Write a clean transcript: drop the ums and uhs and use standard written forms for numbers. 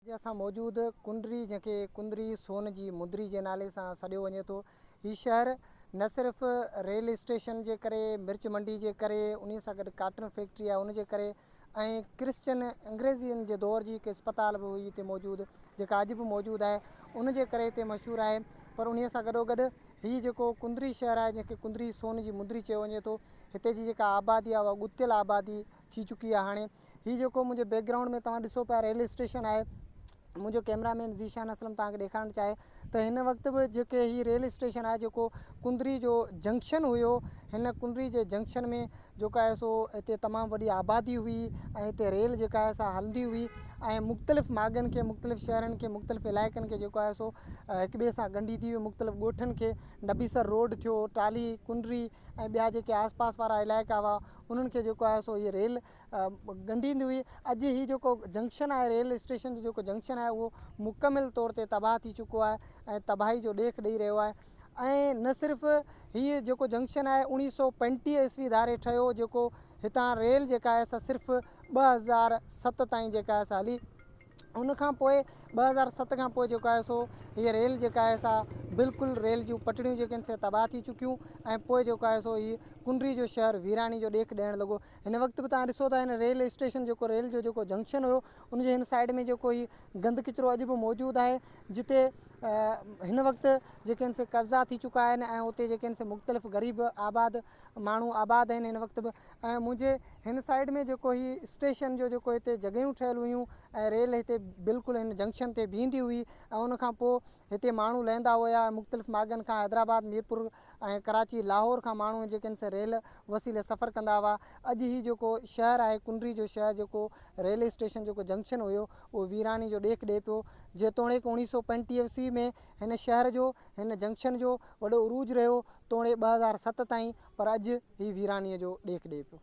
اڄ اسان موجود ڪنري جنهن کي ڪنري سون جي مندري جي نالي سان سڏيو وڃي ٿو. هي شهر نه صرف ريل اسٽيشن جي ڪري، مرچ منڊي جي ڪري، انهي سان گڏ ڪاٽن فيڪٽري آهي ان جي ڪري ۽ ڪرسچن انگريزين جي دور جي هڪ اسپتال به هئي هتي موجود جيڪا اڄ به موجود آهي ان جي ڪري هتي مشهور آهي پر انهي سان گڏوگڏ هي جيڪو ڪنري شهر آهي جنهن کي ڪنري سون جي مندري چيو وڃي ٿو هتي جي جيڪا آبادي آهي اها ڳتيل آبادي ٿي چڪي آهي هاڻي هي جيڪو منهنجي بيڪ گرائونڊ ۾ توهان ڏسو پيا ريل اسٽيشن آهي منهنجو ڪيمرا مين ذيشان اسلم توهان کي ڏيکارڻ چاهي ته هن وقت به جيڪي هي ريل اسٽيشن آهي جيڪو ڪندري جو جنڪشن هيو هن ڪندري جي جنڪشن ۾ جيڪو آهي سو هتي تمام وڏي آبادي هئي ۽ هتي ريل جيڪا آهي سا هلندي هئي ۽ مختلف ماڳن کي مختلف شهرن کي مختلف علائقن کي جيڪو آهي سو هڪ ٻئي سان ڳنڍي ٿي مختلف ڳوٺن کي نبي سر روڊ ٿيو ٽالي ڪنري ۽ ٻيا جيڪي آس پاس وارا علائقا هئا انهن کي جيڪو آهي سو هي ريل ڳنڍيندي هئي. اڄ هي جيڪو جنڪشن آهي ريل اسٽيشن جو جيڪو جنڪشن آهي اهو مڪمل طور تي تباهه ٿي چڪو آهي ۽ تباهي جو ڏيک ڏئي رهيو آهي ۽ نه صرف هي جيڪو جنڪشن آهي 1935 عيسوي ڌاري ٺهيو جيڪو هتان ريل جيڪا آهي سا صرف 2007 تائين جيڪا آهي سا هلي ان کان پوء 2007 کان پوء جيڪو آهي سو هيء ريل جيڪا آهي سا بلڪل ريل جون پٽڙيون جيڪي آهن سي تباهه ٿي چڪيون ۽ پوء جيڪو آهي سو هي ڪنري جو شهر ويراني جو ڏيک ڏيڻ لڳو. هن وقت به توهان ڏسو ته هن ريل اسٽيشن جيڪو ريل جو جيڪو جنڪشن هيو ان جي هن سائيڊ ۾ جيڪو هي گند ڪچرو اڄ به موجود آهي جتي هن وقت جيڪي آهن سي قبضا ٿي چڪا آهن ۽ اتي جيڪي آهن سي مختلف غريب آباد ماڻهو آباد آهن هن وقت به ۽ منهنجي هن سائيڊ ۾ جيڪو هي اسٽيشن جو جيڪو هتي جڳهيون ٺهيل هيون ۽ ريل هتي بلڪل هن جنڪشن تي بيهندي هئي ۽ ان کان پوء هتي ماڻهو لهندا هيا ۽ مختلف ماڳن کان حيدرآباد ميرپور ۽ ڪراچي لاهور کان ماڻهو جيڪي آهن سي ريل وسيلي سفر ڪندا هئا اڄ هي جيڪو شهر آهي ڪنري جو شهر جيڪو ريل اسٽيشن جيڪو جنڪشن هيو اهو ويراني جو ڏيک ڏئي پيو جيتوڻيڪ 1935 عيسوي ۾ هن شهر جو هن جنڪشن جو وڏو عروج رهيو توڻي 2007 تائين پر اڄ هي ويرانيء جو ڏيک ڏئي پيو.